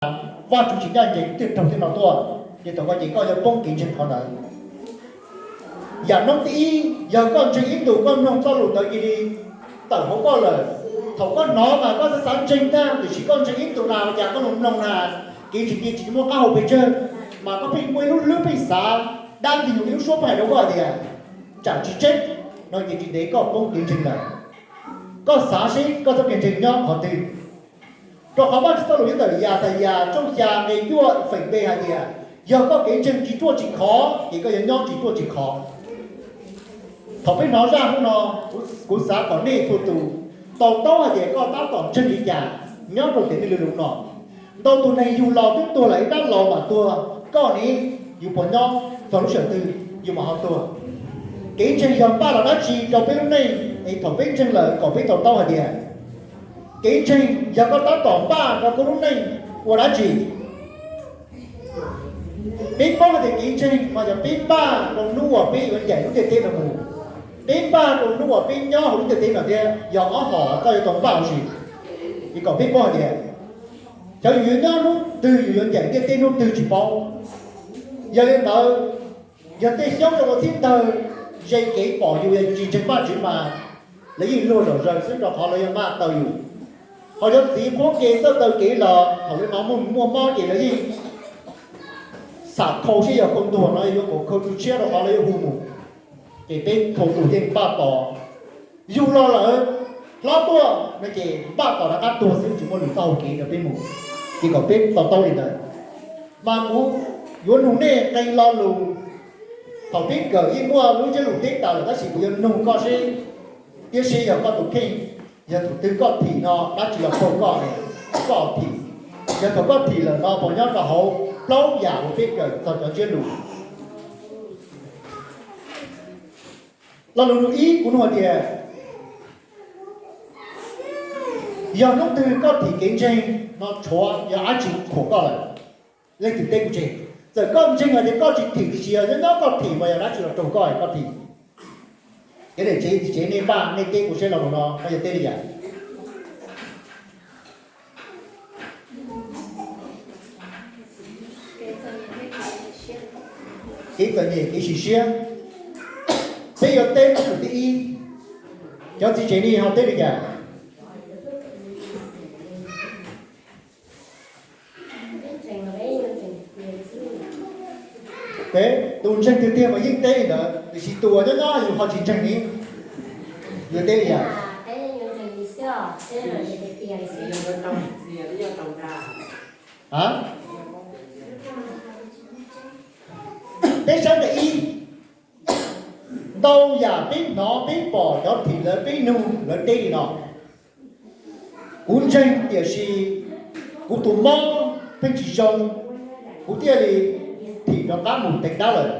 Vajtswv tsis ncaj ncees twb raug thiab no tuaj, ces thaum koj ces koj yuav poob kev ntseeg qhov ntawd. Yam noob thib ib, yog koj ntseeg ib ntus koj mloog txoj lus ntawd cia li tawm hauv koj lawm. Thaum koj hnov mas koj xav xav ntseeg tag, tiam sis koj ntseeg ib ntus na, ua cas koj mloog mloog na, kev ntseeg cia tsis muaj qab hau pes tsawg, mas koj pheej muaj ib lub hlwb pheej xav dab ntxwg nyoog ib lub suab pheej hais rau koj tias tsam tsis tseeb, no ces tsis ntev koj poob kev ntseeg lawm. Koj xav seb koj txoj kev ntseeg nyob qhov twg. Rau qhov Vajtswv txoj lus nyob ntawm Yaxayas tshooj xya nqe cuaj feem B hais tias, yog koj kev ntseeg tsis ruaj tsis khov, ces koj yuav nyob tsis ruaj tsis khov. Thaum peb hnov zaj hnub no, kuv xav kom nej txhua tus to taub hais tias koj tab tom ntseeg li cas nyob rau tiam neej lus no. Ntau tus neeg yug los twb tuag lawm, ib rab los mam tuag, koj ne, yus puas nyob txog lub sij hawm twg yus mam ho tuag? Kev ntseeg yog npaj los dab tsi rau peb lub neej, es thaum peb ntseeg lawm kom peb to taub hais tias kev ntseeg yog koj tab tom npaj rau koj lub neej ua dab tsi? Peb paub hais tias kev ntseeg mas yog peb npaj rau hnub uas peb yuav ncaim lub ntiaj teb no mus, peb npaj rau hnub uas peb nyob hauv lub ntiaj teb no thiab, yog ob hom koj yuav tau npaj ua si. Es kom peb paub hais tias xyov yus yuav nyob hnub twg, yus yuav ncaim ntiaj teb hnub twg tsis paub. Yog li ntawd, yog tej xyoob zoo ua txhib tawg ze kev pom yus tsis ntseeg Vajtswv mas lawv yeej luag zom zaws xwb rau qhov lawv yuav npaj taw yus. Ho cov txiv qhuab ke txawj taw kev los thaum lawv hnov muaj mob ces lawv yeej xam khau seb yog khau ntuag no yuav kom khau tsw tshiab rau qhov lawv yuav hu mus. Ces peb thaum tus yeej npaj tos, yug los lawm, hlob tuaj no ces npaj tos rov qab tuag xwb, tsis muaj lwm txoj hau kev rau peb mus. Ces kom peb to taub li ntawd. Mas kuv yuav nug nej qee lo lus, thaum pib kawm yeej muaj lub ntsiab lus teb tas lawm tab sis kuv yuav nug koj seb, tiam sis yog koj tus kheej, yog thaum twg koj thim no dab tsi los raug koj, koj thim. Yog thaum koj thim lawm no puas nyob rau hauv plaub yam uas peb kawm txog cov ntsiab lus? Lo lus nug ib kuv nug hais tias, yog hnub twg koj thim kev ntseeg no tshuav yog dab tsi khuam koj lawm? Leej twg teb kuv tseg? Txawm koj ntseeg hais tias koj tsis thim tiam sis yog nyob nyob koj thim mas yog dab tsi los raug koj es koj thim? Cov niam tsev txiv tsev nej npaj nej teb kuv seb lo lus no koj yuav teb li cas? Kev txom nyem kev sim siab. Peb yuav teb lub ntsiab lus thib ib, cov txiv tsev nej ho teb li cas? Tus ntseeg tiag tiag mas yeej teb li ntawd, tiam sis tus uas nyob nyob yus ho tsis ntseeg ne, yuav teb li cas? Peb saib nqe ib, ntau yam peb hnov peb pom cov thim lawv peb nug lawv teb li no, kuv ntseeg tiam sis kuv tus mob pheej tsis zoo, kuv thiaj li thim rov qab mus teev dab lawm.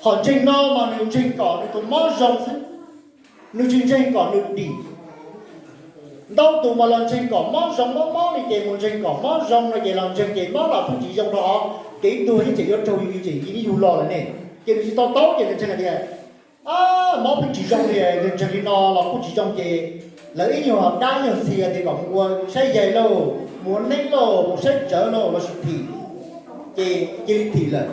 Qhov ntseeg no mas nws ntseeg kom nws tus mob zoo xwb, nws tsis ntseeg kom nws dim. Ntau tus mas los ntseeg kom mob zoo mob mob li ces mus ntseeg kom mob zoo no ces los ntseeg ces mob los pheej tsis zoo rau, ces ib ntus yeej tseem yuav raug yus ces yus yug los lawm ne, ces nws tsis to taub ces nws ntseeg hais tias mob pheej tsis zoo li, nws ntseeg li no los kuj tsis zoo ces lawv ib nyuag dab nyuag ntxhi tias kom mus ua saib yaig lauj, mus ua neeb lauj, mus saib tsawv lauj lossis thim, ces cia li thim lawm.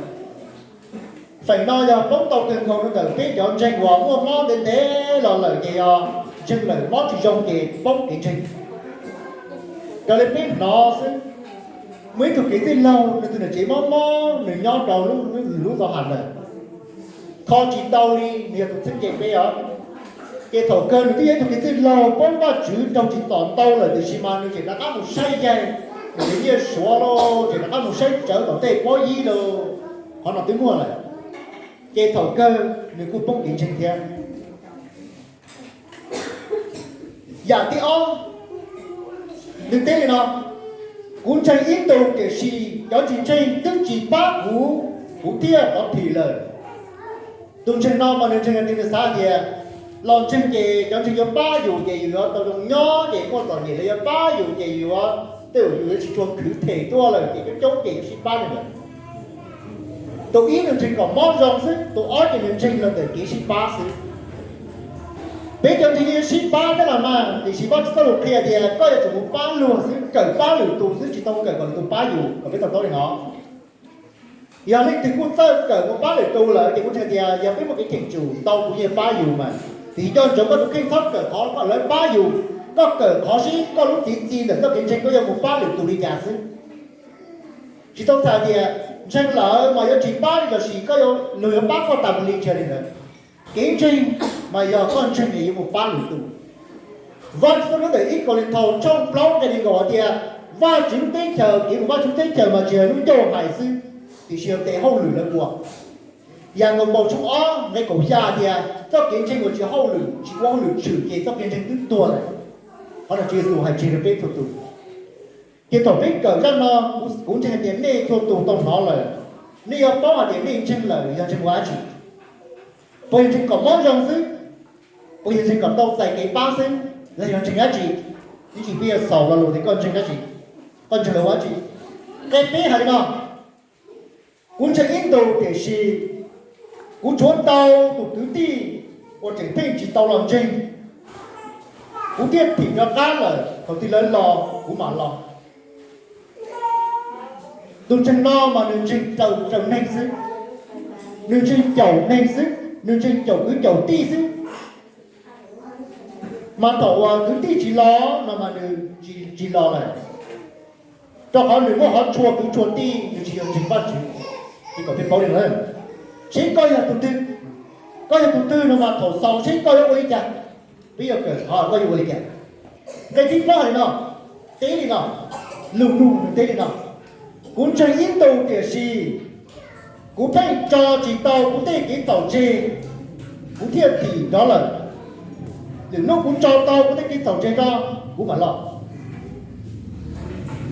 Feem no yog poob ntau kawg nkaus rau ntawm peb cov ntseeg uas muaj mob ntev ntev los lawm ces yog ntseeg lawm mob tsis zoo ces poob kev ntseeg. Raws li peb hnov xwb, muaj ib tug kwv tij laug nws tus niam tsev mob mob nws nyob rau lub zos ha lawm, kho tsis tau li nws yog tus txheeb ze peb os. Ces thaum kawg nws twb yog ib tug kwv tij laug paub Vajtswv raug tsim txom ntau lawm tiam sis mas nws tseem rov qab mus saib yaig, nws nyiaj suav lauj, tseem rov qab mus saib tsawv tom tej pob yib lauj, qhov no twb muaj lawm. Ces thaum kawg nws kuj poob kev ntseeg thiab. Yam thib ob, nws teb li no, kuv ntseeg ib ntus tiam sis cov tsis ntseeg twb tsis pab kuv, kuv thiaj rov thim lawm. Tus ntseeg no mas nws ntseeg hais tias nws xav tias los ntseeg ces cov ntseeg yuav pab yus ces yus yuav tau zoo nyob ces muaj txom nyem lawv yuav pab yus ces yus yuav, tej zaum yus yuav tsis tshua khwv them tuaj lawm ces coob coob ces yuav sib pab li ntawd. Tus ib nws ntseeg kom mob zoo xwb, tus ob ces nws ntseeg los ntawm kev sib pab xwb. Peb cov ntseeg yeej yuav sib pab thiab los mas, tiam sis Vajtswv txoj lus qhia tias koj yuav tsum mus pab luag xwb, kawm pab lwm tus xwb, tsis tau kawm kom lwm tus pab yus, kom peb to taub li no. Yog leej twg kuj txawj kawm mus pab lwm tus lawm ces kuv ntseeg tias yog peb muaj kev cheem tsum tau tus yeej pab yus mas, tiam sis nco ntsoov koj tus kheej txhob kawm qhov kom lawv pab yus, koj kawm qhov seb koj lub txiv txi ntawm txoj kev ntseeg koj yuav mus pab lwm tus li cas xwb. Tsis tau txhais tias ntseeg lawm mas yuav tsis pab li lossis koj yuav, luag yuav pab koj tas mus li, tsis yog li ntawd. Kev ntseeg mas yog koj ntseeg es yuav mus pab lwm tus. Vajtswv txoj lus ntawm ib Kauleethaus tshooj plaub nqe nees nkaum hais tias Vajtswv lub teb chaws, kev mus Vajtswv lub teb chaws mas tsis yog lub ncauj hais xwb, tiam sis yog tes hauj lwm lawv ua. Yakaunpaus tshooj ob nqe kaum xya tias txoj kev ntseeg uas tsis hauj lwm, tsis ua hauj lwm tshwm ces txoj kev ntseeg twb tuag lawm. Qhov no Tswv Yexus hais tseg rau peb txhua tus. Ces thaum peb kawm zaj no, kuv ntseeg hais tias nej txhua tus tau hnov lawm, nej yuav paub hais tias nej ntseeg lawm yog ntseeg ua dab tsi. Puas yog ntseeg kom mob zoo xwb? Puas yog ntseeg kom tau txais kev pab xwb? Los yog ntseeg dab tsi? Ib ntsis peb yuav xaus lo lus tias koj ntseeg dab tsi, koj ntseeg lawm ua dab tsi. Nqe peb hais li no: Kuv ntseeg ib ntus, tiam sis kuv tshuav ntau tus kwv tij uas tseem pheej tsis tau los ntseeg, kuv thiaj thim rov qab lawm, thaum twg lawv los kuv mam los. Tus ntseeg no mas nws ntseeg raws neeg xwb, nws ntseeg caum neeg xwb, nws ntseeg caum kwv caum tij xwb. Mas thaum uas kwv tij tsis los no mas nws tsis, tsis los lawm, rau qhov nws muaj qhov tshua kwv tshua tij, nws tsis yog ntseeg Vajtswv. Ces kom peb paub li no, seb koj yog tus twg, koj yog tus twg no mas thaum xaus seb koj yuav ua li cas, peb yuav kawm qhov koj yuav ua li cas. Nqe thib plaub hais li no, teb li no, lus nug nws teb li no: Kuv ntseeg ib ntus, tiam sis kuv pheej tso tsis tau kuv tej kev txhaum tseg, kuv thiaj thim rov lawm. Lwm hnub kuv tso tau kuv tej kev txhaum tseg rov, kuv mam los.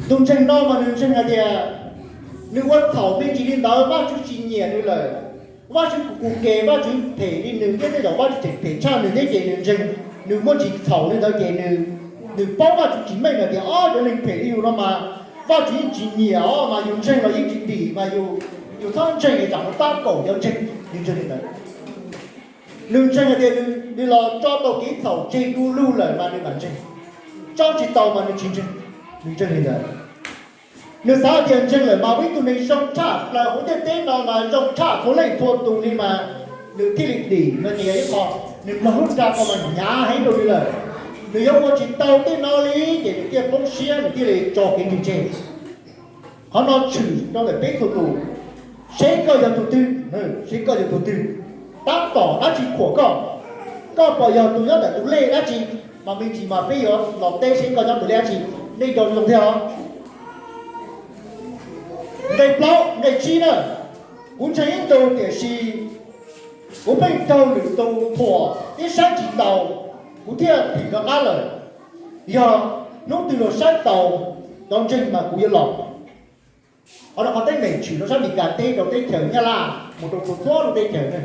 Tus ntseeg no mas nws ntseeg hais tias nws ua txhaum me ntsis li ntawd Vajtswv tsis nyiam nws lawm. Vajtswv kuv kuv ke, Vajtswv phem li nws thiab tej zaum Vajtswv tseem phem tshaj nws thiab ces nws ntseeg, nws muaj ntsis txhaum li ntawd ces nws, nws paub Vajtswv tsis meej lawm tias ob cov neeg phem li yus no mas Vajtswv yeej tsis nyiam os, mas yus ntseeg los yeej tsis dim, mas yus, yus txhob ntseeg es tsam mus tab kaum cov ntseeg, nws ntseeg li ntawd. Nws ntseeg hais tias nws los tso tau kev txhaum tseg du lug lawm mas nws mam ntseeg, tso tsis tau mas nws tsis ntseeg, nws ntseeg li ntawd. Nws xav hais tias ntseeg lawm mas ua ib tug neeg zoo tshaj plaws hauv ntiaj teb no mas zoo tshaj txhua leej txhua tus li mas nws thiaj li dim no ces yog ib qho nws mloog lub nra ko mas hnyav heev rau nws lawm. Nws yuav ua tsis tau tej no li ces nws thiaj poob siab, nws thiaj li tso kev ntseeg tseg. Qhov no tshwm rau ntawm peb txhua tus, seb koj yog tus twg, seb koj yog tus twg, tab tom dab tsi khuam koj. Koj puas yog tus nyob ntawm tus lej dab tsi? Mas me ntsis mas peb yuav los teb seb koj nyob tus lej dab tsi, nej nco zoo thiab os. Nqe plaub, nqe tsib na, kuv ntseeg ib ntus tiam sis kuv pheej raug lwm tus thuam thiab saib tsis taus, kuv thiaj thim rov qab lawm. Yog hnub twg luag saib taus cov ntseeg mas kuv yuav los. Qhov no qhov teeb meem tshwm rau sab Amelikas teb rau teb chaws Nyab Laj mus rau txhua txhua lub teb chaws ne.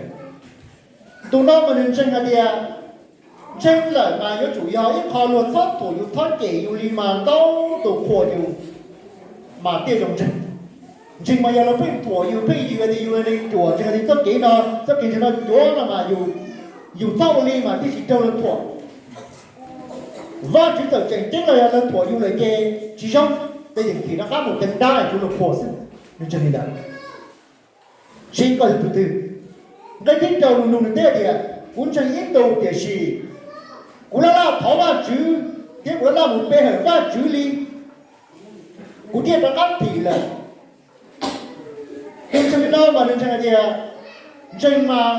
Tus no mas nws ntseeg hais tias ntseeg lawm mas yuav tsum yog ib qho luag txhob thuam yus txhob cem yus li mas ntau tus qhuas yus mas thiaj zoo ntseeg. Ntseeg mas yog luag pheej thuam yus pheej yws tias yus neeg cuam, ntseeg tias txoj kev no, txoj kev ntseeg no cuav no mas yus, yus txhob ua li mas thiaj tsis raug luag thuam. Vajtswv txawm tseem ceeb los yog luag thuam yus lawm ces tsis zoo, ces yeej thim rov qab mus teev dab es tshuav luag thuam xwb. Nws ntseeg li ntawd. Seb koj yog tus twg. Nqe thib rau nug nug nws teb tias, kuv ntseeg ib ntus tiam sis kuv laj laj thov Vajtswv thiab kuv laj laj mus pe hawm Vajtswv li, kuv thiaj rov qab thim lawm. Tus ntseeg li no mas nws ntseeg hais tias ntseeg mas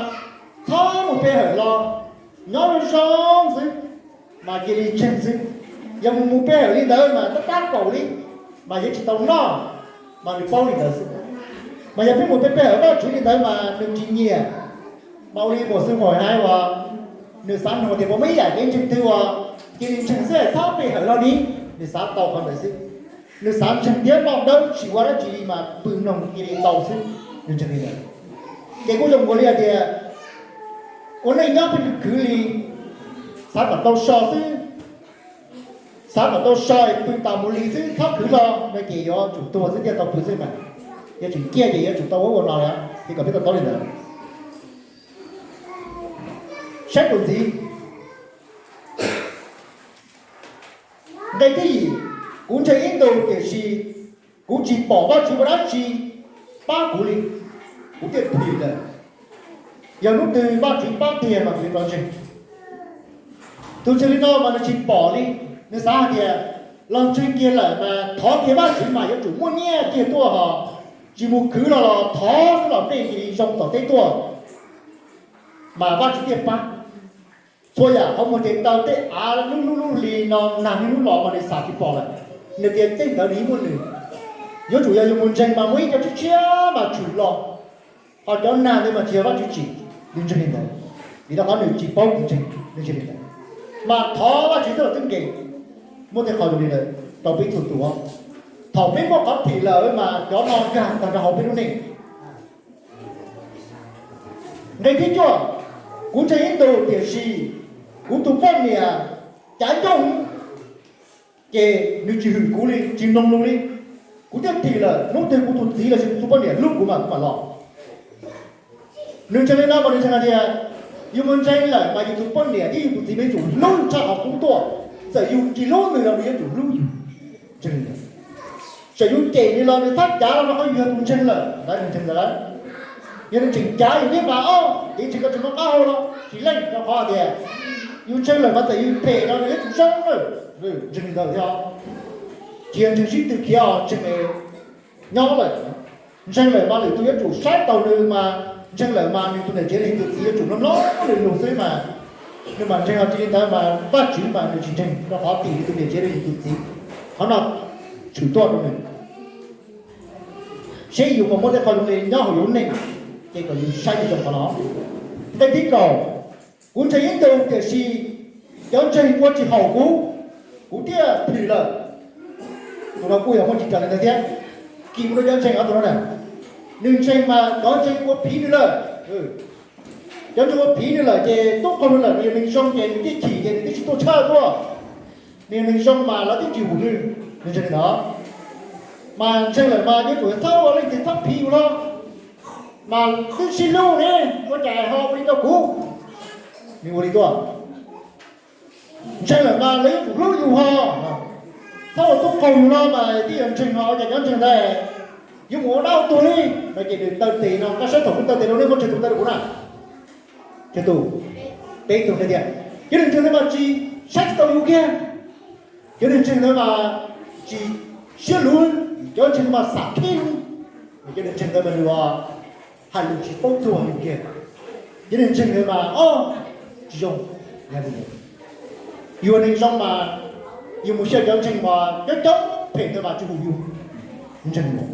txhob mus pe hawm los, nyob zoo zoo xwb mas cia li ntseeg xwb. Yog mus mus pe hawm li ntawd mas tab tab kaum li mas yuav tsis tau noj, mas nws paub li ntawd xwb. Mas yog pheej mus pe pe hawm Vajtswv li ntawd mas nws tsis nyiam. Mas ua li muam xwb muam hais uas nws xav nug tias puas muaj ib yam kev ntseeg twg uas cia li ntseeg xwb txhob pe hawm los li, nws xav tau qhov ntawd xwb. Nws xav ntseeg thiab noj dawb tsis ua dab tsi li mas pw mloog cia li tau xwb, nws ntseeg li ntawd. Ces kuj zoo nkaus li hais tias ua neej nyob pheej khwv khwv li, xav kom tau so xwb, xav kom tau so es pw tas mus li xwb txhob khwv los no ces yuav tsum tuag xwb thiaj tau pw xwb mas, yuav tsum ciaj ces yuav tsum tau ua ua no li, ces kom peb to taub li ntawd. Saib tus ntxiv, Nqe thib yim, kuv ntseeg ib ntus tiam sis kuv tsis pom Vajtswv ua dab tsi pab kuv li, kuv thiaj phim lawm. Yog hnub twg Vajtswv pab tiag mas kuv yuav rov ntseeg. Tus ntseeg li no mas nws tsis pom li, nws xav hais tias los ntseeg kiag lawm mas thov kiag Vajtswv mas yuav tsum muaj nyiaj kiag tuaj hos, tsis mus khwv los los thov xwb los tej zoo tom teb tuaj mas Vajtswv thiaj pab. Txhua yam qhov muag tes taw tej av lub lub lub li no nag hnub los mas nws xav tsis pom lawm. Nws tias tej ntawd nws yeej muaj nws, yuav tsum yog yus mus ntseeg mas muaj ib co tshiab tshiab mas tshwm los, ho cov nag ntawd mas tsis yog Vajtswv tsim, nws ntseeg li ntawd. Vim rau qhov nws tsis paub kuv ntseeg, nws ntseeg li ntawd. Mas thov Vajtswv twb los twb nkees, muaj tej qhov zoo li ntawd rau peb txhua tus. Thaum peb muaj qhov phim lawm mas cov no nkag tag nrho hauv peb lub neej. Nqe thib cuaj, kuv ntseeg ib ntus tiam sis kuv tus poj niam cav ncauj, ces nws tsis hwm kuv li, tsis mloog lus li. Kuv thiaj phim lawm, hnub twg kuv tus txiv los sis kuv tus poj niam hlub kuv mas kuv mam los. Nws ntseeg li no mas nws ntseeg hais tias yus mus ntseeg lawm mas yus tus poj niam thiab yus tus txiv mas yuav tsum hlub yus tshaj qhov qub tuaj. Txawm yus tsis hlub nws los nws yuav tsum hlub yus. Tseem yus cem nws los nws txhob cav los rau qhov yus yog tus ntseeg lawm, ntawd nws ntseeg ntawd lawm. Yog nws tseem cav yus thiab mas, o, ces tseem koj tseem muaj qab hau los tsis leej, rau qhov tias yus ntseeg lawm mas txawm yus phem los nws yuav tsum zoo lawm. Ntseeg li ntawd thiab, tsis yog ntseeg sib tw khiav os, ntseeg nyob lawm. Ntseeg lawm mas lwm tus yuav tsum saib taus nws mas, ntseeg lawm mas nws tus niam tsev los yog tus txiv yuav tsum mloog mloog nws lus xwb mas, nws mam ntseeg. Ho tsis li ntawd mas Vajtswv mas nws tsis ntseeg, rau qhov tim nws tus niam tsev los yog tus txiv, qhov no tshwm tuaj rau nws. Seb yus puas muaj tej qho zoo li nyob hauv yus lub neej, ces kom yus saib tsis zoo qhov no. Nqe thib kaum, kuv ntseeg ib ntus tiam sis cov ntseeg ua tsis haum kuv, kuv thiaj phim lawm. Tus no kuj yog muaj tsis raws li ntawd thiab. Kim mus rau cov ntseeg ob tug no na, nws ntseeg mas cov ntseeg ua phiv nws lawm. Cov ntseeg ua phiv nws lawm ces tub qaug nws lawm, nws yog neeg zoo ces nws thiaj chim ces nws thiaj tsis tuaj tshawj tuaj. Nws yog neeg zoo mas lawv twb tsis hum nws, nws ntseeg li ntawd. Mas ntseeg lawm mas yuav tsum txhob ua leej twg txhob phiv yus los, mas twb sib hlub ne, ua cas ho ua li rau kuv? Nws ua li tuaj. Ntseeg lawm mas lawv yuav tsum hlub yus ho, txhob ua tub qaug yus no mas twb yog ntseeg ho, ua cas cov ntseeg ntawd yuav mus ua dab ua tuag li no. Ces nws taw tes no, koj saib thaum kuv taw tes no nej muaj tsawg tus taw rau kuv na? Tsawg tus? Peb tus hais tias cov neeg ntseeg ntawd mas tsis, saib tsis taus yus kiag. Cov neeg ntseeg ntawd mas tsis siab luv, cov ntseeg mas xam khib, cov neeg ntseeg ntawd mas nws hais lus tsis paub txuag yus kiag. Cov neeg ntseeg ntawd mas, o, tsis zoo. Yus neeg zoo mas yus mus xyaw cov ntseeg mas coob coob phem ntawd mas tsis hum yus, ntseeg mas.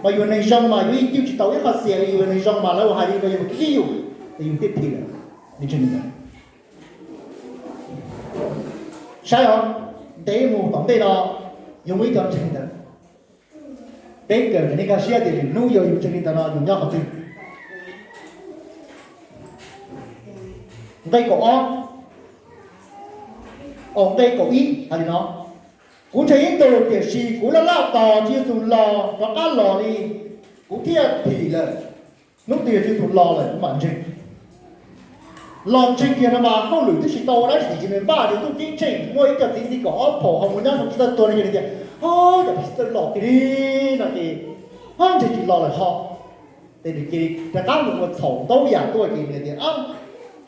Mas yus neeg zoo mas yus yeej cwj tsis tau ib qho xiam li, yus neeg zoo mas lawv ua hais li ko yus mas khib yus, ces yus thiaj phim lawm. Nws ntseeg li ntawd. Saib os, ntev mus tom ntej no yuav muaj ib co ntseeg li ntawd. Peb kawm kom nej nkag siab tias lwm hnub yog yus ntseeg li ntawd no yus nyob qhov twg. Nqe kaum ob, o, nqe kaum ib hais li no, kuv ntseeg ib ntus tiam sis kuv laj laj tos Tswv Yexus los rov qab los li, kuv thiaj phim lawm. Hnub twg yog Tswv Yexus los lawm kuv mam ntseeg. Los ntseeg kiag no mas hauj lwm twb tsis tau ua dab tsi, nws npaj nws ntuj ceeb tsheej, muaj ib co txiv txiv kaum ob phaum ho mus nyob hauv tsis tau tuag no ces nws tias, o, cov txiv txawj los kiag li no ces, o, ntseeg tsis los lawm ho. Ces nws cia li rov qab mus ua txhaum ntau yam tuaj ces nws tias,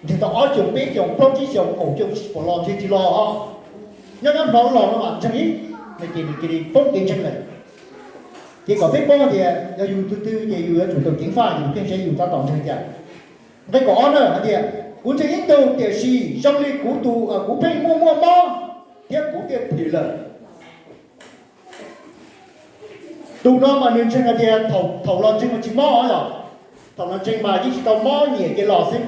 ntseeg tau ob xyoos peb xyoos plaub tsib xyoos kaum xyoo tsis pom los ntseeg tsis los ho. Nyob nyob hnov los no mam ntseeg ib, no ces nws cia li poob kev ntseeg lawm. Ces kom peb paub tias yog yus tus twg ces yus yuav tsum tau ceev faj yus thiaj seb yus tab tom ntseeg cas. Nqe kaum ob na hais tias, kuv ntseeg ib ntus tiam sis zoo li kuv tus, kuv pheej muaj muaj mob thiab kuv thiaj phim lawm. Tus no mas nws ntseeg hais tias thaum los ntseeg mas tsis mob os yom, thaum los ntseeg mas yeej tsis tau mob, nyiam ces los xwb.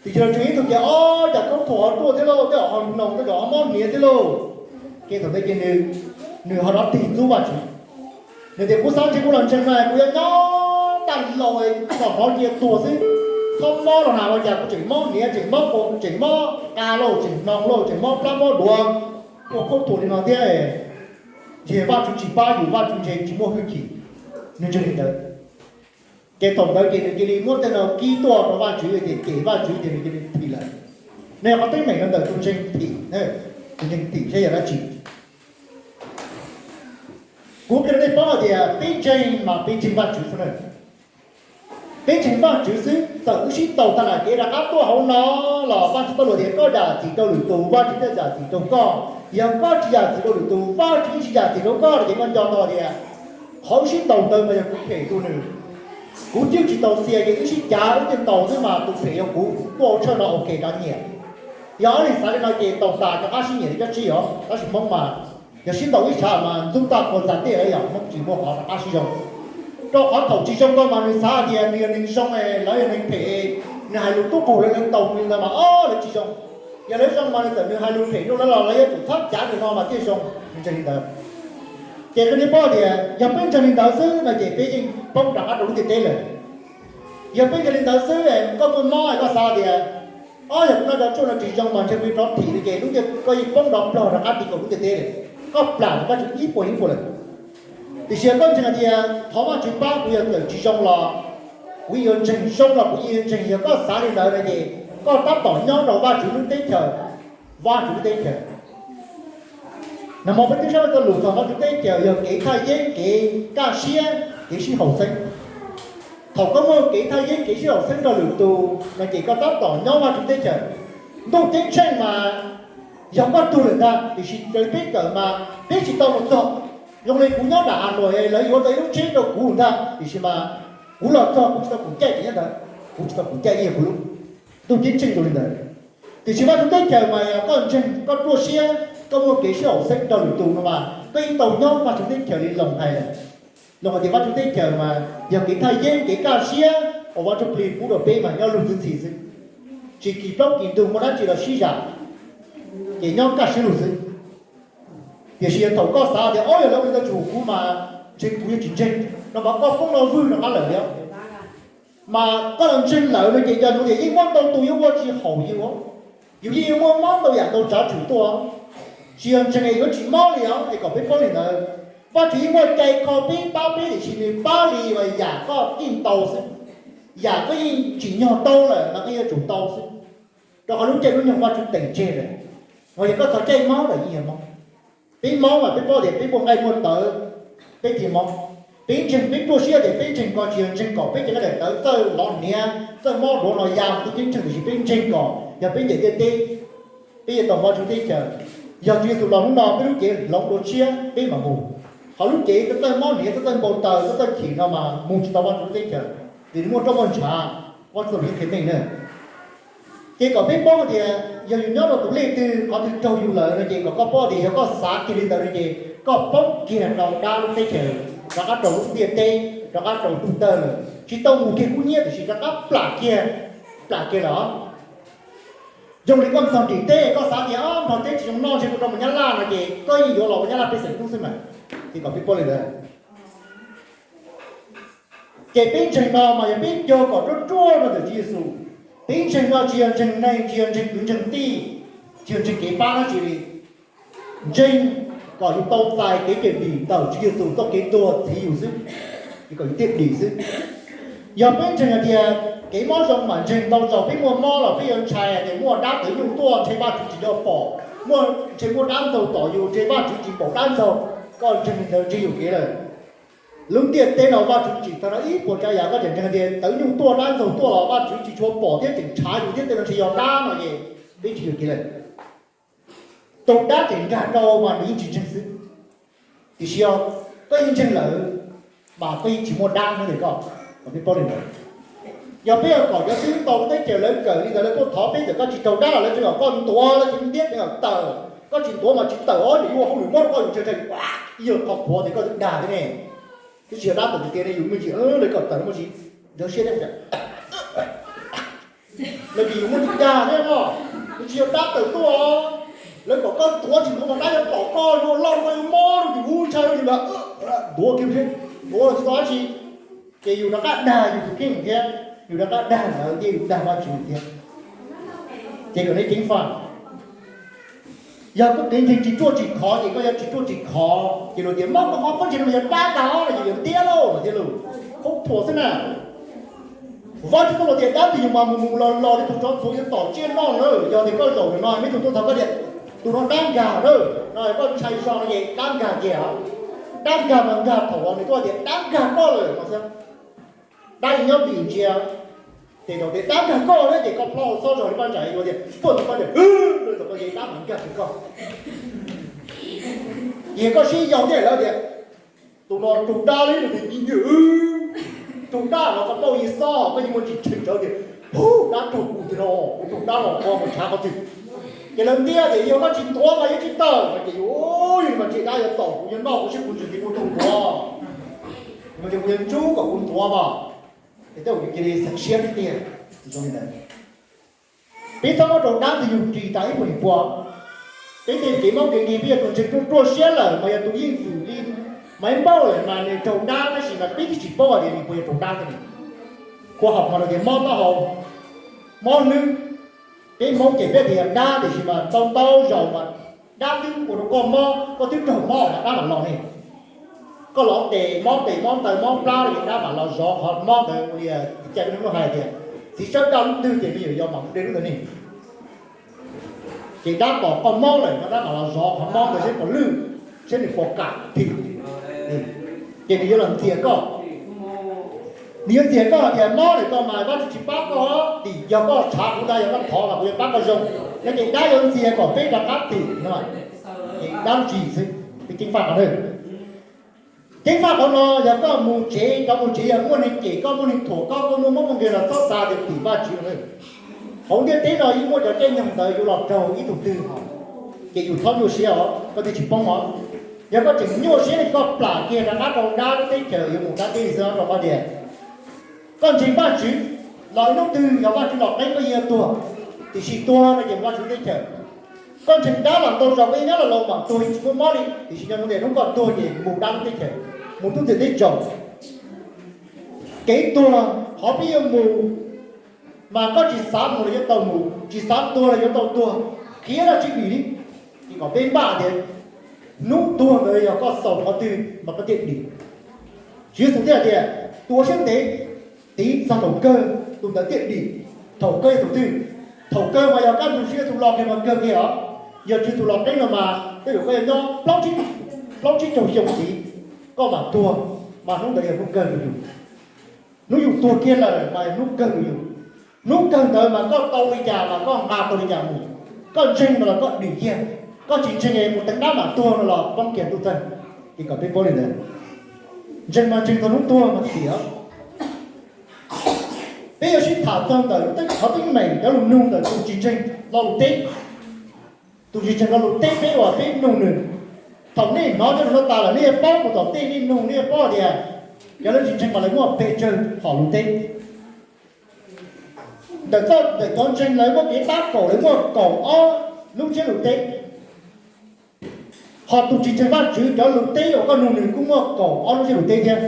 Tiam sis los ntseeg ib tug ces, o, cas khaub thuas ho ruaj thiab lauj, tej zaum ho hnoos, tej zaum ho mob hniav thiab lauj. Ces thaum ntawd ces nws ho rov tig ntxub Vajtswv. Nws tias kuv xav ntseeg, kuv los ntseeg mas kuv yuav nyob tag laus, txog hnov cia tuag xwb. Txhob mob los na, ua cas kuv tseem mob hniav, tseem mob qau, tseem mob qa lauj, tseem hnoos lauj, tseem mob plab mob duav, ua khaub thuas li no thiab. Ntshe Vajtswv tsis pab yus, Vajtswv ntshe tsis muaj hwj chim. Nws ntseeg li ntawd. Ces thaum ntawd ces nws cia li muab tej no kib tuaj rau Vajtswv ces cem Vajtswv ces nws cia li phim lawm. No yog qhov teeb meem no ntawm tus ntseeg phim. Ntseeg tim saib yog dab tsi. Kuv qhia rau nej paub hais tias peb ntseeg mas peb ntseeg Vajtswv xwb na. Peb ntseeg Vajtswv xwb, txawm wb sib ntaus tag nrho kev rov qab tuaj hauv no los Vajtswv txoj lus tias koj zam txim rau lwm tus, Vajtswv thiaj zam txim rau koj. Yog koj tsis zam txim rau lwm tus, Vajtswv yeej tsis zam txim rau koj. Ces koj nco tau tias qhov wb sib ntaus ntawd mas yog kuv phem rau nws. Kuv twb tsis tau xia ces wb sib cav wb thiaj ntaus xwb mas tus phem yog kuv, tuaj hauv tshawj no ua ke rov nyiam. Yog ob leeg xav li no ces ntaus tas rov qab sib nyiam li cov tsib os, tab sis Hmoob mas yog sib ntaus ib tshav mas ntxub tag kua ntxa tiaj lawm, yog Hmoob tsis muaj qhov rov qab sib zoo. Rau qhov thaum tsis zoo ko mas nws xav hais tias nws yog neeg zoo, lawv yog neeg phem, nws hais lus tub qaug lawv, lawv ntaus nws ntawd mas ob lawv tsis zoo. Yog lawv zoo mas nws txawm nws hais lus phem rau lawv los lawv yuav tsum txhob cav nws no mas thiaj zoo. Nws ntseeg li ntawd. Ces qhia nej paub tias yog peb ntseeg li ntawd xwb no ces peb yeej poob rov qab rau lub ntiaj teb lawm. Yog peb ntseeg li ntawd xwb, koj muaj mob koj xav tias, ob, yog kuv noj cov tshuaj no tsis zoo mas ntshe kuv rov thim no ces lub ntiaj, koj yeej poob nrov plog rov qab tim kaum lub ntiaj teb lawm. Koj plam rau Vajtswv ib puas ib puas lawm. Tiam sis yog koj ntseeg hais tias thov Vajtswv pab kuv, yog txawm tsis zoo los kuv yeej yuav ntseeg, zoo los kuv yeej yuav ntseeg. Yog koj xav li ntawd no ces koj tab tom nyob rau Vajtswv lub teb chaws, Vajtswv lub teb chaws. Nag hmo peb twb saib txoj lus txog Vajtswv teb chaws yog kev thaj yeeb, kev kaj siab, kev sib haum xeeb. Thaum koj muaj kev thaj yeeb kev sib haum xeeb nrog lwm tus no ces koj tab tom nyob Vajtswv teb chaws. Ntuj ceeb tsheej mas yog koj tuag lawm ntag, tiam sis raws li peb kawm mas peb tsis tau mus txog. Zoo li kuv nyob nram Has Nuam, lawv yuav tau ib lub tsheb rau kuv ntag, tiam sis mas kuv los txog kuv tsis tau koom caij ces nyob ntawd, kuv tsis tau koom caij, ib yog kuv lub. Ntuj ceeb tsheej zoo li ntawd. Tiam sis Vajtswv teb chaws mas yog koj ntseeg, koj ruaj siab, koj muaj kev sib haum xeeb nrog lwm tus no mas koj yeej tau nyob Vajtswv teb chaws li Loos hais lawm. Loos hais tias Vajtswv teb chaws mas yog kev thaj yeeb kev kaj siab uas Vajtswv Plig pub rau peb mas nyob lug txwv txhim xwb, tsis kis plaub kis ntug muaj dab tsi los sib zam, ces nyob kaj siab lug xwb. Tiam sis yog thaum koj xav tias, ob, yog lawv ua li ntawd tsum kuv mas ntshe kuv yuav tsis ntseeg no mas koj poob no vwg rov qab lawm li. Mas koj los ntseeg lawm no ces nco ntsoov tias yeej muaj ntau tus yuav ua tsis haum yus, yus yeej yuav muaj mob ntau yam ntau tsav tshwm tuaj. Tsis yog ntseeg es yuav tsis mob li os, es kom peb paub li ntawd. Vajtswv yeej muaj cai kho peb pab peb, tiam sis nws pab li uas yam koj yeej tau xwb, yam koj yeej tsim nyog tau lawm mas koj yuav tsum tau xwb. Rau qhov lub caij lub nyoog Vajtswv teem tseg lawm. Mas yog koj txog caij mob lawm yeej yog mob. Peb mob mas peb paub tias peb muaj nqaij muaj tawv, peb thiaj mob. Peb ntseeg, peb ruaj siab tias peb ntseeg ko, tsis yog ntseeg kom peb cov nqaij daim tawv txawj lov hniav txawj mob duav no ya mus tub ceeb tsheej, tiam sis peb ntseeg kom yog peb ncaim ntiaj teb, peb yuav tau mus Vajtswv teb chaws. Yog Tswv Yexus los hnub no peb lub cev hloov dua tshiab peb mam mus. Qhov lub cev txawj mob hniav txawj npau taws txawj chim no mas mus tsis tau Vajtswv teb chaws, vim nws muaj roj muaj ntshav, Vajtswv txoj lus qhia meej na. Ces kom peb paub tias yog yus nyob rau tus lej twg qhov twg raug yus lawm no ces kom koj paub tias yog koj xav kiag li ntawd no ces koj poob kiag rau dab lub teb chaws, rov qab rau lub ntiaj teb, rov qab rau tug tawg, tsis tau mus kiag kub hnyiab tiam sis rov qab plam kiag, plam kiag lawm. Zoo li koj mus txog nrim teb koj xav tias, ob, nplog teb tsis zoo noj ntshe kuv rov mus Nyab Laj no ces koj yeej yuav los ua Nyab Laj pej xeem tub xwb mas. Ces kom peb paub li ntawd. Ces peb ntseeg no mas yog peb cog kom ruaj ruaj rau ntawm Tswv Yexus. Peb ntseeg no tsis yog ntseeg neeg, tsis yog ntseeg kwv ntseeg tij, tsis yog ntseeg kev pab dab tsi li. Ntseeg kom yus tau txais kev cawm dim ntawm Tswv Yexus txoj kev tuag txhiv yus xwb, kom yus thiaj dim xwb. Yog peb ntseeg hais tias kev mob zoo mas ntseeg ntau zaus peb muaj mob los peb yuav ntshai hais tias muaj dab tawv nyuj tuaj ntshe Vajtswv tsis nco pom, muaj, ntshe muaj dab ntxaug tom yus ntshe Vajtswv tsis npaum dab ntxaug. Koj ntseeg li ntawd ntseeg yuam kev lawm. Lub ntiaj teb no Vajtswv tsim tag nrho ib puas tsav yam, koj tseem ntseeg tias tawv nyuj tuaj dab ntxaug tuaj los Vajtswv tsis tshua pom thiab tseem tshav yus thiab tej no ntshe yog dab no ces peb tsis yuam kev lawm. Tus dab tseem nkag rau mas nws yeej tsis ntseeg xwb. Tiam sis koj yeej ntseeg lawm mas koj yeej tsis muaj dab nyob ntawm koj, kom peb paub li ntawd. Yog peb yuav kom cov xib hwb tau teb chaws lawv kawm li ntawd lawv tuaj thov peb ntawm koj tsis raug dab los lawv tseem kom koj ntuav, lawv tseem ntiab tseem kom tawm. Koj tsis ntuav mas tsis tawm os, nws yuav ua hauj lwm mob rau koj yus tseg tseg ib yam qhov qhuav tias koj dag thiab ne. Twb tsis yog dab tawm tiag tiag ne, yus me ntsis lawv kom tawm muaj tsis ntawd siab thiab. Lawv ces yus muaj tus dag thiab no, yus tsis yog dab tawm tuaj. Lawv kom koj ntuav tsis ntuav mas dab yuav tom koj, yuav loj koj yuav mob rau yus hub ntshai rau yus ntag. Ntuav kiag thiab, ntuav los tsis tau dab tsi. Ces yus rov qab dag yus tus kheej thiab, yus rov qab dag lawv thiab yus dag Vajtswv thiab. Ces kom nej ceev faj. Yog koj kev ntseeg tsis ruaj tsis khov ces koj yuav tsis ruaj tsis khov, ces luag tias mob koj qhov pob ntseg no yog dab ntag os, no ces yus ntiab lauj, no thiab lauj. Khaub thuas xwb na. Vajtswv txoj lus tias dab twg yus mas mus mus los los li tus tsov txhuv yuav tom tsiaj noj lawm. Yog tias koj zaum no me tug tuaj txog koj tias Tus no dab nkag na, no koj ntshai zog no ces dab nkag kiag os. Dab nkag mas nkag thaum uas nws tuaj tias dab nkag koj lawm no xwb. Dab yeej nyob dim ntsia, ces thaum tias dab nkag koj na ces koj ploj txhob zog li paj ntsam yuav tias tuaj tus paj ntsam, no thaum koj ces dab mas nkag kiag koj. Ces koj sib yaus thiab lawv tias tus no raug dab li no ces ib ywg, raug dab no koj paub yeej xob, koj yeej muaj ntsis tshee tsawv tias, hu, dab raug kuv tiag no, kuv raug dab los ko mus tshav qhov twg. Ces lawv ntiab tias yog koj tsis ntuav mas yuav tsis tawm no ces yus, yus mas ntshe dab yuav tom kuv, yuav noj kuv sib kuv ntsws ces kuv raug ntuav, mas ces kuv yuav ntsub kom kuv ntuav mas. Ces tej zaum yus cia li xeeb siab tiag tiag zoo li ntawd. Peb txhob muab rau dab ntxwg nyoog ris tas ib puas ib puas. Peb tej kev mob kev nkeeg peb yog tus ntseeg ruaj ruaj siab lawm mas yog tus yeej vwm li maiv npauj lawm mas nws raug dab tab sis mas peb twb tsis paub hais tias nws puas yog raug dab thiab ne. Khoa học mas lawv tias mob taub hau, mob hlwb. Peb Hmoob ces peb tias yog dab tiam sis mas ntau ntau zaus mas dab twb ua rau koj mob, koj twb raug mob mas dab mam los ne. Koj los tes mob tes mob taw mob plab li dab mam los zov qhov mob ntawd ua li cas peb lub hais tias txiv tsawb daj lub twg ces me nyuam yaus mam mus de lub ntawd ne. Ces dab tos koj mob lawm no dab mam los zov qhov mob ntawd seb puas lwj, seb nws puas kam thim. Ces nws yuav los ntxias koj. Nws yuav ntxias koj hais tias mob lawm koj mas Vajtswv tsis pab koj, tim yog koj tshav kuv ntag, yog koj thov mas kuv yuav pab koj zoo. No ces dab yuav ntxias kom peb rov qab thim no. Ces dab tsis xwb, peb ceev faj qhov no. Ceev faj qhov no yog koj mus tsev, rov mus tsev yog muaj neeg cem koj, muaj neeg thuam koj, koj muaj mob muaj nkeeg los txhob xav tias tim Vajtswv no. Hauv ntiaj teb no yeej muaj cov caij nyoog ntawd yuav los raug ib tug twg hos, ces yus txhob nyuaj siab os, koj thiaj tsis poob os. Yog koj tseem nyuaj siab ces koj plam kiag rov qab rau dab lub teb chaws yuav mus dab teb li xwb rau qhov tias koj ntseeg Vajtswv los ib hnub twg yog Vajtswv los qeeb koj yeej yuav tuag, tiam sis tuag no ces mus Vajtswv teb chaws. Koj ntseeg dab los ntau zaus koj yeej nyob los laus mam tuag yeej tsis muaj mob li, tiam sis nyob hnub ntawd hnub koj tuag ces mus dab lub teb chaws, mus ntuj txim teb tsaus. Kev tuag qhov peb yuav mus mas koj tsis xav mus los yuav tau mus, tsis xav tuag los yuav tau tuag, khiav los tsis dim li. Ces kom peb npaj tias hnub tuag ntawd yog koj xaus qhov twg mas koj thiaj dim. Tswv Yexus thiaj tias tus ua siab ntev tiv txog thaum kawg tus ntawd thiaj dim. Thaum kawg yog thaum twg? Thaum kawg mas yog kab ntug Tswv Yexus los kiag mas kawg kiag os. Yog Tswv Yexus los qeeb no mas tej zaum koj yuav nyob plaub tsib caug xyoo ntxiv koj mam tuag, mas hnub ntawd yog hnub kawg rau yus. Hnub yus tuag kiag lawm mas yog hnub kawg rau yus. Hnub kawg ntawd mas koj tau li cas mas koj nqa tau li cas mus. Koj ntseeg no los koj dim kiag, koj tsis ntseeg mus teev dab mam tuag no los poob kiag ntuj txeeg. Ces kom peb paub li ntawd, ntseeg mas ntseeg txog hnub tuag mas thiaj dim os. Peb yuav sib tham txog ntawm qhov teeb meem cov lus nug ntawm tus tsis ntseeg lo lus teb. Tus tsis ntseeg lo lus teb peb uas peb nug nws, thaum nej hnov cov lus no tas lawm nej yuav paub mus tom tej nej nug nej yuav paub tias cov lawv tsis ntseeg mas lawv muaj pes tsawg hom lus teb. Ntawm txoj ntawm cov ntseeg lawv muaj kev tab kaum lawv muaj kaum ob lub ntsiab lus teb. Ho tus tsis ntseeg Vajtswv cov lus teb uas koj nug nws kuj muaj kaum ob lub ntsiab lus teb thiab.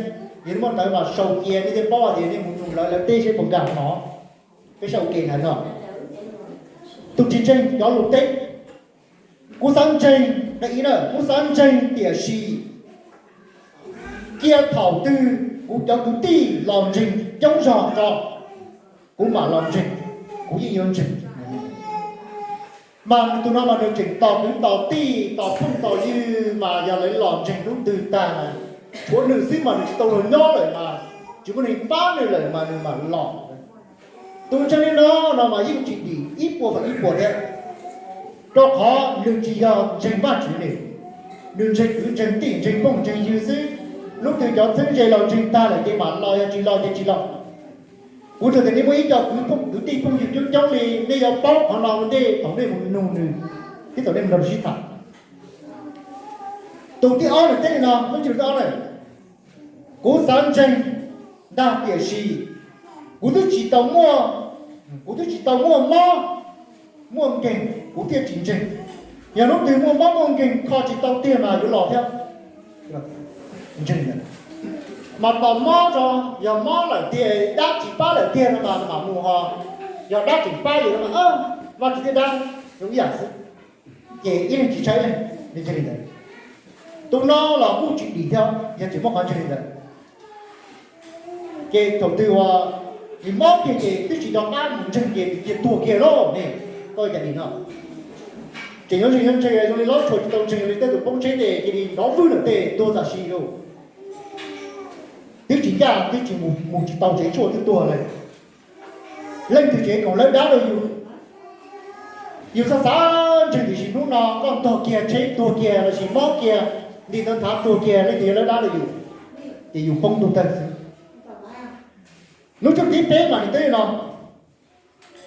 Yog li ntawd mas sau cia nej thiaj paub tias nej mus nug lawv lawv teb seb puas nkag no. Peb saib ua ke ntawd no. Tus tsis ntseeg cov lus teb, kuv xav ntseeg, nqe ib na, kuv xav ntseeg tiam sis cia thaum twg kuv cov kwv tij los ntseeg coob zog tso, kuv mam los ntseeg, kuv yeej yuav ntseeg. Mas tus no mas nws tseem tos kwv tos tij tos phooj tos ywg mas yog lawv los ntseeg hnub twg tag, tshuav nws xwb mas nws tsis tau luag nyob lawm mas tsis muaj neeg pab nws lawm mas nws mam los. Tus ntseeg li no no mas yeej tsis dim ib puas feem ib puas thiab, rau qhov nws tsis yog ntseeg Vajtswv li, nws ntseeg kwv ntseeg tij ntseeg phooj ntseeg ywg xwb. Hnub twg cov txheeb ze los ntseeg tag lawm ces mam los, yog tsis los ces tsis los. Kuv tsuas tias nej muaj ib co kwv phooj kwv tij phooj ywg coob coob li, nej yuav paub qhov no ua ntej thaum nej mus nug nws thiab thaum nej mus nrog nws sib tham. Tus thib ob nws teb li no, lub ntsiab lus thib ob na, kuv xav ntseeg ntag tiam sis kuv twb tsis tau muaj, kuv twb tsis tau muaj mob muaj nkeeg kuv thiaj tsis ntseeg. Yog hnub twg muaj mob muaj nkeeg kho tsis tau tiag mas yuav los thiab. Ntseeg, mas tos mob tso, yog mob lawm tiag dab tsis pab lawm tiag no mas mam mus ho. Yog dab tseem pab yus no mas Vajtswv thiab dab zoo ib yam xwb, ces ib leeg tsis tshaj ib leeg, nws ntseeg li ntawd. Tus no los kuj tsis dim thiab yog tsis muaj qhov ntseeg li ntawd. Ces thaum twg uas nws mob kiag ces twb tsis nco qab mus ntseeg ces nws cia tuag kiag lauj ne, koj ua cas dim no. Tseem nyob ntseeg nyob ntseeg zoo li lob tshua tsis tau ntseeg li tej tus poob tsheb ces cia li nrov vwj ntawm tej tuag tam sim li. Twb tsis ncaj twb tsis mus, mus tsis tau tsev tshuaj twb tuag lawm. Leej twg tseem koom lawb dab rau yus? Yus xav xav ntseeg tiam sis hnub no koj ntog kiag tsheb tuag kiag lossis mob kiag, nti ntawd nthav tuag kiag, leej twg yog lawb dab rau yus? Ces yus poob ntuj tawg xwb. Lub tshooj thib peb mas nws teb li no: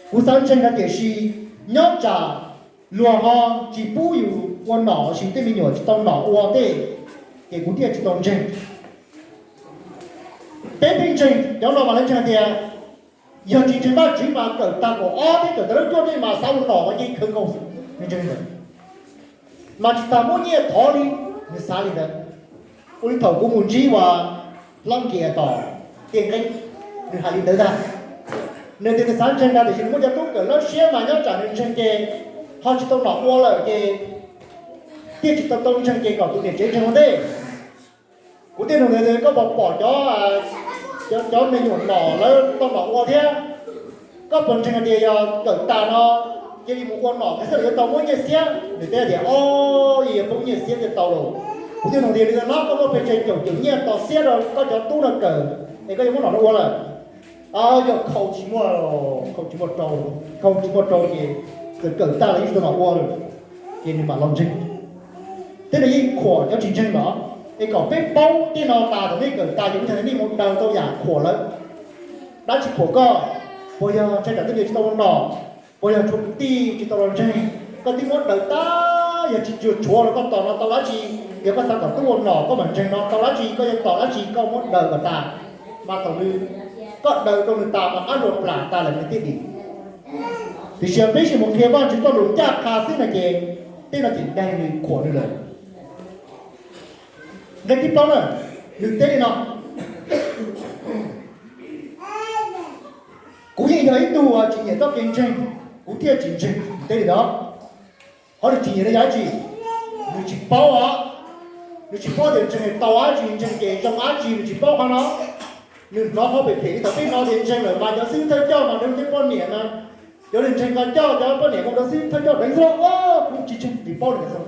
Kuv xav ntseeg no tiam sis nyob tsam luag ho tsis pub yus ua nom lossis tej me nyuam tsis tau nom ua tej, ces kuv thiaj tsis tau ntseeg. Peb pheej ntseeg cov no mas lawv ntseeg tias yog tsis ntseeg Vajtswv mas kawm tag kaum ob thiab kawm tag lub cuaj tej mas xav ua nom mas yeej kawg nkaus xwb, nws ntseeg ntawd. Mas tsis tas muab nyiaj thov li, nws xav li ntawd. Ua li thaum kuv mus ntsib uas Hlob Nkias tom Tiaj Nqeeb, nws hais li ntawd ntag. Nws tias nws xav ntseeg ntag tiam sis nws muaj cov tub kawm lawb siab mas nyob tsam nws ntseeg ces ho tsis tau nom ua lawm ces thiaj tsis tau tau ntseeg ces kom tus niam tsev ntseeg ua ntej. Kuv thiaj nug nws tias koj puas pom cov, cov me nyuam nom lawv tau nom ua thiab? Koj puas ntseeg hais tias yog kawm tas no cia li mus ua nom kiag xwb los yuav tau muab nyiaj xiab? Nws teb tias ob, yeej yog poob nyiaj xiab thiaj tau lauj. Kuv thiaj nug tias li no koj muaj pes tsawg caum caum nyiaj tos xiab rau koj cov tub no kawm es koj yuav muab nom no ua lawm? Yog khau tsis muaj, khau tsis muaj rau, khau tsis muaj rau ces txawm kawm tag los yeej tsis tau nom ua lawm. Ces nws mam los ntseeg. Thiab nws yeej khuam cov tsis ntseeg los, es kom peb paub tej no tas thaum nej kawm tas ces nej mus daws tau yam khuam lawm. Dab tsi khuam koj? Puas yog ntshai tsam tej niag tsis tau ua nom? Puas yog tshuav kwv tij tsis tau los ntseeg? Koj twb muab daws tag, yog tsis tshua tshuav los koj tos no tau dab tsi? Yog koj xav kom tub ua nom koj mam ntseeg no tau dab tsi? Koj yuav tos dab tsi koj muab daws kom tas? Mas thaum nws, koj daws rau nws tas mas qab hluas plam tas lawm nws thiaj dim. Tiam sis peb sim mus qhia Vajtswv txoj lus ncaj qha xwb no ces tej no ces daig nws khuam nws lawm. Nqe thib plaub na, nws teb li no: Kuv yeej yog ib tug uas tsis nyiam txoj kev ntseeg, kuv thiaj tsis ntseeg. Nws teb li ntawd. Qhov nws tsis nyiam no yog dab tsi? Nws tsis paub os. Nws tsis paub tias ntseeg tau dab tsi, ntseeg ces zoo dab tsi, nws tsis paub qhov no. Nws hnov qhov phem phem li thaum peb hnov tias ntseeg lawm mas cov xib hwb thawj coj mas nrog tej poj niam na, cov nws ntseeg ko coj cov poj niam mus nrog xib hwb thawj coj deev xwb. Kuv tsis ntseeg, tsis paub li ntawd xwb.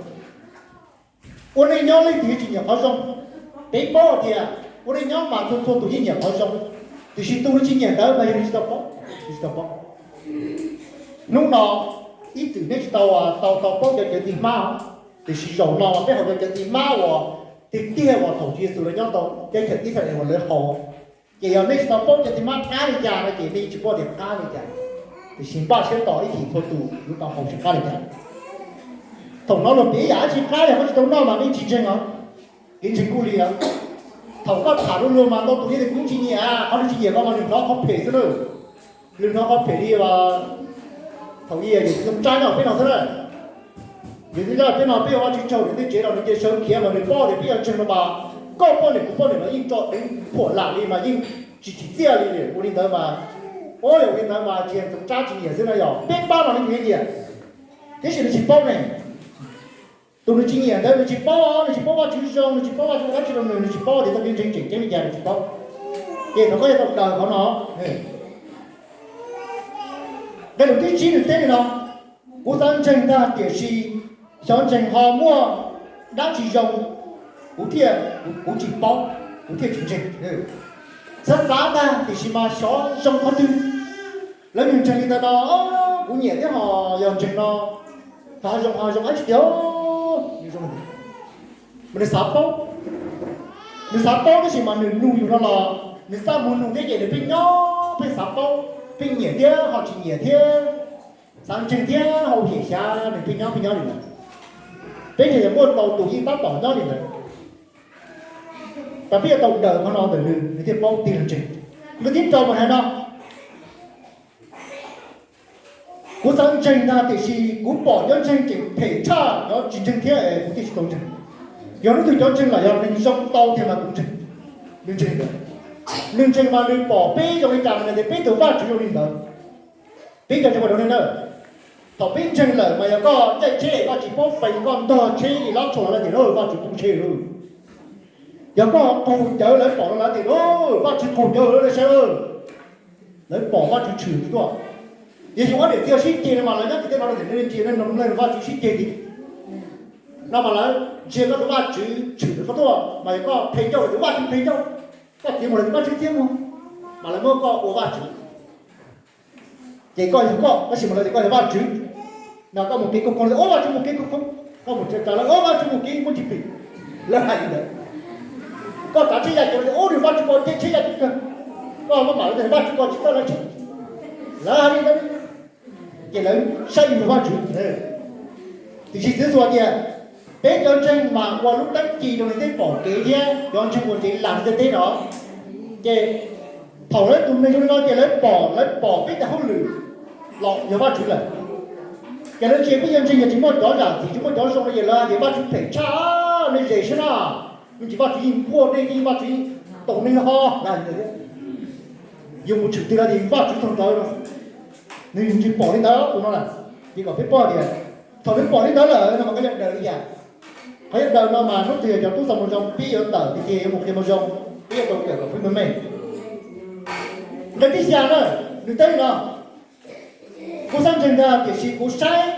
Ua neej nyob leej twg tsis nyiam qhov zoo? Peb paub tias ua neej nyob mas txhua txhua tus yeej nyiam qhov zoo, tiam sis tus nws tsis nyiam ntawd mas yog nws tsis tau paub, nws tsis tau paub. Hnub no ib txwm nej tsis tau, tau, tau paub cov cawv txiv hmab, tiam sis zaum no peb haus cov cawv txiv hmab uas tiag tiag uas thaum Tswv Yexus lawv nyob tau teb chaws Israel uas lawv haus. Ces yog nej tsis tau paub cov txiv hmab qab li cas no ces nej tsis paub tias qab li cas. Tiam sis npaj siab tos ib chim txhua tus yuav tau haus tsis qab li cas. Thaum no luag piav yam dab tsi qab yog koj tsis tau noj mas nej tsis ntseeg os. Kev ntseeg kuj li os. Thaum koj tham luag luag mas ntau tus yeej tias kuv tsis nyiam, qhov nws tsis nyiam koj mas nws hnov qhov phem xwb na. Nws hnov qhov phem li uas thaum ub yawm txiv Ntxoov Tsab nyob peb no xwb na. Yawm txiv Ntxoov Tsab peb no peb ua Vajtswv tsaug nws tej tsev los nws cia sawv khiav mas nws paub tias peb yuav ntseeg no mas koj poj niam kuv poj niam los yeej tso deev phuam lam li mas yeej tsis tsim txiaj li. Ua li ntawd mas, ua li ntawd mas tsis yog Ntxoov Tsab tsis nyiam xwb na, yog peb pab no nws yeej nyiam, tiam sis nws tsis paub ne. Tus nws tsis nyiam ntawd nws tsis paub, nws tsis paub Vajtswv zoo, nws tsis paub Vajtswv ua dab tsi rau nws, nws tsis paub tias txoj kev ntseeg tseem ceeb li cas nws tsis paub. Ces thaum koj yuav tau daws qhov no, nqe lus thib tsib nws teb li no: Kuv xav ntseeg ntag tiam sis xyov ntseeg ho muaj dab tsi zoo, kuv thiaj, kuv tsis paub, kuv thiaj tsis ntseeg. Xav xav ntag tiam sis mas xyov zoo qhov twg. Lawv nug ntseeg li ntawd no, kuv nyiam thiab ho yog ntseeg no, xyov zoo ho zoo dab tsi tiag. Mas nws xav paub, nws xav paub tab sis mas nws nug yus no los nws txaj muag nug thiab ces nws pheej nyob pheej xav paub, pheej nyiam thiab ho tsis nyiam thiab, xav ntseeg thiab ho hiam xyav, nws pheej nyob pheej nyob li ntawd. Peb ces yog muaj tau tus yeej tab tom nyob li ntawd. Mas peb yuav tau daws qhov no ntawm nws, nws thiaj paub tig los ntseeg. Nqe thib rau mas hais no: Kuv xav ntseeg ntag tiam sis kuv pom cov ntseeg tseem phem tshaj cov tsis ntseeg thiab es kuv thiaj tsis tau ntseeg. Yog hnub twg cov ntseeg lam yog neeg zoo tau tiag mas kuv ntseeg. Nws ntseeg ntawd, nws ntseeg mas nws pom peb zoo li cas mas nws tias peb tus Vajtswv zoo li ntawd. Peb cov ntseeg ua dab neeg na, thaum peb ntseeg lawm mas yog koj caij tsheb koj tsis paub feev koj ntog tsheb li lab tsho los lawv tias Vajtswv pub tsheb lauj. Yog koj qaug cawv lawv pom los lawv tias Vajtswv qaug cawv lawv saib, lawv pom Vajtswv tshwm tuaj. Yog yus ob niam txiv sib ceg no mas lawv nyob tim tej no lawv ntsia nej mloog Vajtswv sib ceg li no mas lawv ntsia koj tus Vajtswv tshwm rau koj tuaj, mas yog koj phem ncauj los tus Vajtswv phem ncauj, koj txiav mus los tus Vajtswv txiav mus, mas lawv muab koj ua Vajtswv. Ces koj yog koj tab sis mas lawv tias koj yog Vajtswv. No koj mus kev khuv koob, ua Vajtswv mus kev khuv koob, koj mus tsa lawv ua Vajtswv mus kev muaj tsis phem. Lawv hais li ntawd. Koj tsav tsheb ya ces lawv tias ua nws Vajtswv ko ceg tsheb ya tib kawg, koj muab mam lawv tias Vajtswv ko tsis txawj lawv tsheb. Lawv hais li ntawd, ces lawv saib yus yog Vajtswv. Tiam sis Tswv Yexus tias peb cov ntseeg mas ua lub teeb ci rau neeg teb pom kev thiab cov ntseeg ua ntsev lam neeg teb no. Ces thaum lawv tus neeg zoo li no ces lawv pom, lawv pom peb cov hauj lwm los yog Vajtswv lawm. Ces lawv ntsia peb cov ntseeg yog tsis muaj cov zam txim tsis muaj cov zoo no ces lawv tias Vajtswv phem tshaj, nej zes sab na, me ntsis Vajtswv yeej npuaj nej, yeej Vajtswv tus neeg ho na. Yus mus tshwm twg los tias Vajtswv txog ntawd no, nws tsis pom li ntawd tus no na. Ces kom peb paub tias thaum peb pom li ntawd lawm no mas koj yuav daws li cas? Qhov yuav daws no mas hnub twg yog cov tub xaus moo zoo peb yuav tawm tiag tiag yuav mus qhia moo zoo, peb yuav tau kawm kom peb me me. Nqe tib xya na, nws teb li no: Kuv xav ntseeg ntag tiam sis kuv saib,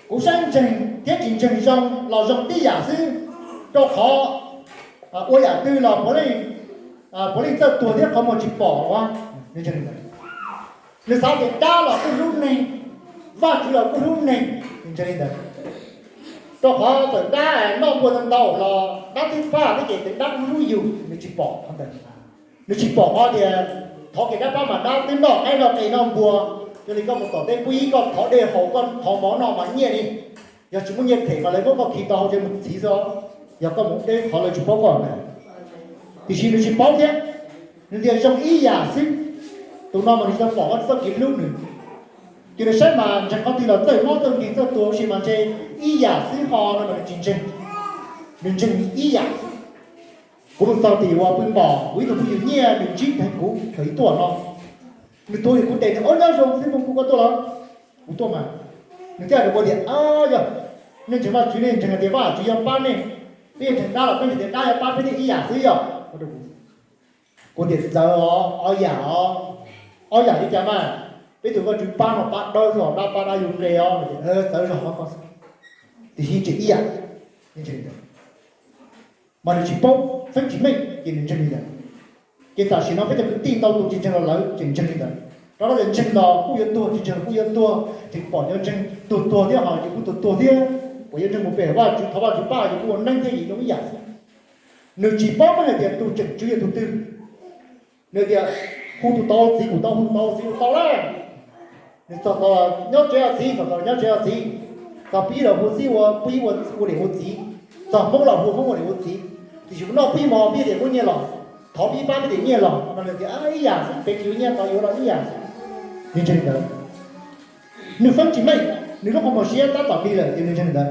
kuv saib ntseeg thiab tsis ntseeg zoo los zoo tib yam xwb, rau qhov ua yam twg los puav leej txawj tuag thiab qhov muag tsis pom. Nws xav tias dab los kuj hlub neeg, Vajtswv los kuj hlub neeg, nws ntseeg li ntawd. Rau qhov txawm dab noj npua ntau ntau los dab twb pab thiab ces txawm dab kuj hlub yus, nws tsis pom qhov ntawd. Nws tsis pom qhov tias thov kev dab pab mas dab twb noj qaib noj qe noj npua. Yog li koj mus tom teb pub ib koj thov dej haus koj thov mov noj mas nyiaj li. Yog tsis muaj nyiaj them mas lawv muab koj khi tau hauv tsev mus txhiv xwb. Yog koj mus deb qhov lawv tsis paub koj na. Tiam sis nws tsis paub thiab, nws tias zoo ib yam xwb. Tus no mas nws tsis tau pom qhov txoj kev hlub nws. Ces nws saib mas ntseeg qhov twg los txawj mob txawj nkeeg txawj tuag ua si mas ntshe ib yam xwb ho no mas nws tsis ntseeg. Nws ntseeg ib yam. Kuv mus txog tim uas pw npom kuv ib tug phooj ywg nyiaj nws ntsib teev kuv thaum ib tuaj no. Nws tuav yog kuv tes nws ob nyob zoo xwb mus kuv koj tuaj los kuv tuaj mas. Nws thiaj hais rau kuv tias, yog nej ntseeg Vajtswv nej ntseeg hais tias Vajtswv yuav pab nej, peb ntseeg dab los peb ntseeg tias dab yuav pab peb thiaj ib yam xwb yom. Kuv tias txawv os, ob yam os. Ob yam li cas mas? Peb tus Vajtswv pab no pab dawb xwb os, dab pab dab yus nqe os. Txawv zog qhov ko xwb, tiam sis tseem ib yam. Mas nws tsis paub, feeb tsis meej ces nws ntseeg li ntawd. Ces tam sim no peb cov kwv tij ntau tus tsis ntseeg los lawv tseem ntseeg li ntawd. Rau qhov tias ntseeg los kuj yuav tuag, tsis ntseeg los kuj yuav tuag, tseem pom cov ntseeg tuag tuag thiab ho yuav kuj tuag tuag thiab. Uas yuav ntseeg mus pe Vajtswv thov Vajtswv pab yuav kuj ua neeb thiab yim zoo ib yam xwb. Nws tsis paub meej hais tias tus tseem tswv yog tus twg. Nws tias hu tus tau txiv, kuv tau hu tus tau txiv, kuv tau lawm. Nws txog tau nyob tsev ua txiv, txog tau nyob tsev ua txiv, txog pib los hu txiv ua pib, ua niam ua txiv, txog Hmoob los hu Hmoob ua niam ua txiv. Tiam sis kuv noj pib mov pib tias muab nyiaj los, thov pib pab pib tias nyiaj los no nws tias ib yam xwb, peb tsis yuav nyiaj tau yuav los ib yam xwb. Nws ntseeg li ntawd. Nws feeb tsis meej, nws lub qhov muag siab tab tom plig lawm ces nws ntseeg li ntawd.